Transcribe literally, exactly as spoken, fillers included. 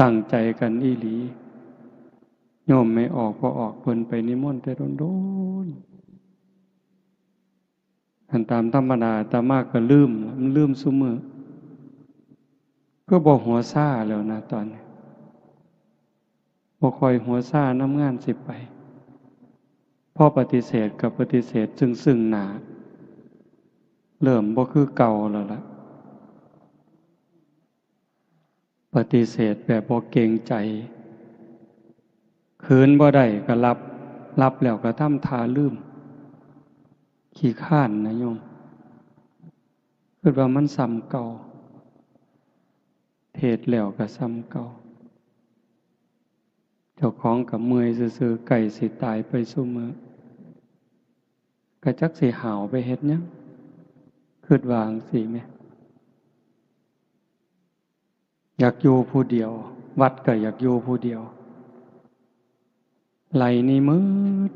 ตั้งใจกันอีหลี โยมแม่ออก พ่อออก เพิ่นไปนิมนต์แต่โดนๆ อันตามธรรมดาอาตมาก็ลืมล่ะ มันลืมซุมื้อ คือบ่หัวซาแล้วนะตอนนี้ บ่ค่อยหัวซานำงานสิไป พอปฏิเสธก็ปฏิเสธซึ่งๆ หน้า เริ่มบ่คือเก่าแล้วล่ะ ปฏิเสธแบบบ่เกรงใจ คืนบ่ได้ก็หลับ หลับแล้วก็ทำท่าลืม ขี้คร้านนะโยม คิดว่ามันส่ำเก่า เทศน์แล้วก็ส่ำเก่า เจ้าของก็เมื่อยซื่อๆ ใกล้สิตายไปซุมื้อ ก็จักสิห้าวไปเฮ็ดหยัง คิดว่าจั่งซี้แหม อยากอยู่ผู้เดียว วัดก็อยากอยู่ผู้เดียว ไล่หนีหมด